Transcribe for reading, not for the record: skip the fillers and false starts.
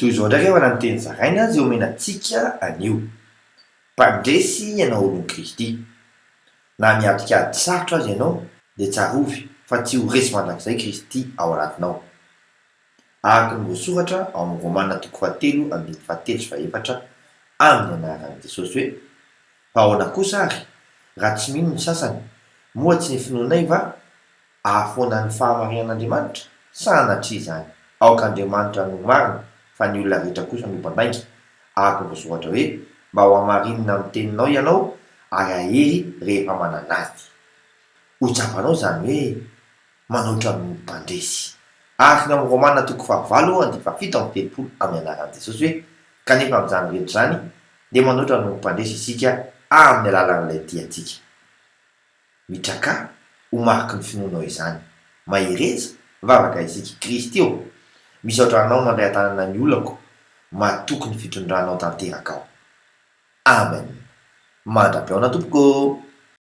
Toy izao indray rehefa ny teny zaraina izay omena antsika anio. Mpandresy ianao olon'i Kristy. Na miatrika ady sarotra aza ianao dia tsarovy fa tsy ho resy mandrakizay Kristy ao anatinao. Araka ny voasoratra ao amin'ny Romana toko fahatelo andininy fahatelo sy fahefatra amin'ny anaran'i Jesosy hoe, Fa ahoana kosa ary, raha tsy mino ny sasany, moa tsy ny finoanay va Ahafoana ny fahamarinan'Andriamanitra? Sanatria izany! Aoka Andriamanitra no marina, fa ny olona rehetra kosa no mpandainga, araka ny voasoratra hoe, Mba hohamarinina amin'ny teninao ianao, ary hahery rehefa manan'ady. Ho tsapanao izany hoe manoatra ny mpandresy. Araka ny ao amin'ny Romana toko fahavalo andininy fahafito amby telopolo amin'ny anaran'i Jesosy hoe, Kanefa amin'izany rehetra izany, dia manoatra noho ny mpandresy isika amin'ny alalan'ilay tia antsika. Mitrakà ho mariky ny finoanao izany. Mahereza, mivavaka isika. Kristy ô! Misaotra Anao mandray an-tanana ny olako, matoky ny fitondranao tanteraka aho. Amen! Mandra-pihaona tompoko ô!